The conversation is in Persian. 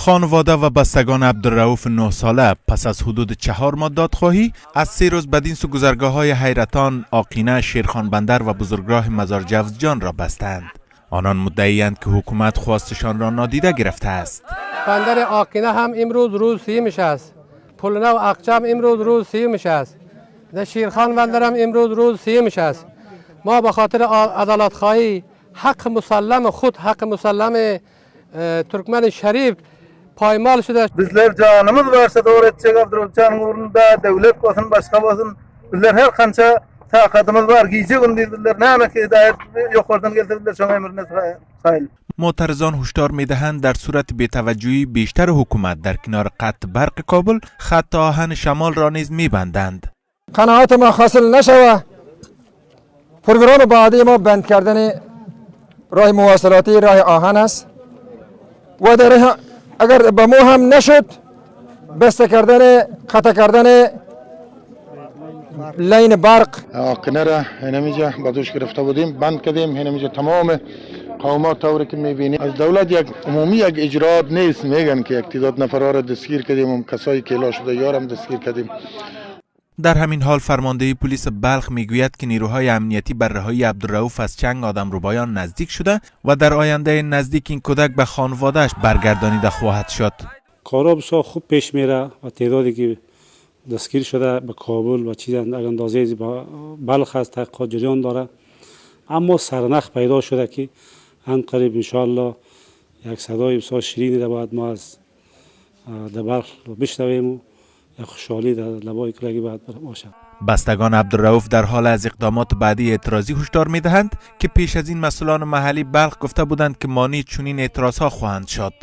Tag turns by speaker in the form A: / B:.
A: خانواده و بستگان عبدالرؤوف 9 ساله پس از حدود 4 ماه دادخواهی از 3 روز بدین سو گذرگاه های حیرتان، آقینه، شیرخان بندر و بزرگراه مزار جوزجان را بستند. آنان مدعی‌اند که حکومت خواستشان را نادیده گرفته است.
B: بندر آقینه هم امروز روز سیمش است. پلنه و اقچم امروز روز سیمش است. در شیرخان بندر هم امروز روز سیمش است. ما به خاطر عدالت خواهی، حق مسلم خود، حق مسلم ترکمن شریف پایمال شده.
C: Bizler canımız varsa doğru edecek Abdurrahman'ın uğrunda devlet olsun, başka olsun. Bizler her kança takatımız var. Gece gündüz bizler ne ki hidayet yukarıdan gelse bizler şoň emrine sahil.
A: معترضان هشدار میدهند در صورت بی‌توجهی بیشتر حکومت در کنار قطع برق کابل، خط آهن شمال را نیز میبندند.
D: قناعت ما حاصل نشوه، پروگرام بعدی ما بند کردن راه مواصلاتی راه آهن است و در اگر به مو هم نشد، بسته کردن، قطع کردن line برق.
E: آقینه را هنمیجا به دوش گرفته بودیم، بند کردیم. هنمیجا تمام قومات طوری که میبینیم، از دولت یک عمومی یک اجرات نیست. میگن که یک تعداد نفرها را دستگیر کردیم و کسایی که اعلا شده یارم دستگیر کردیم.
A: در همین حال فرماندهی پلیس بلخ میگوید که نیروهای امنیتی بر رهایی عبدالرؤوف از چنگ آدم ربایان نزدیک شده و در آینده نزدیک این کودک به خانوادهش برگردانیده خواهد شد.
F: کارا بسیار خوب پیش میره و تعدادی که دستگیر شده به کابل و چیز اندازه بلخ از تحقیقات جریان داره، اما سرنخ پیدا شده که ان قریب انشاءالله یک صدای بسیار شیرینی را باید ما از در بلخ بشنویم و یک خوشحالی در لبای کلگی باید باشد.
A: بستگان عبدالرؤوف در حال از اقدامات بعدی اعتراضی هشدار میدهند که پیش از این مسئولان محلی بلخ گفته بودند که مانع چنین اعتراض ها خواهند شد.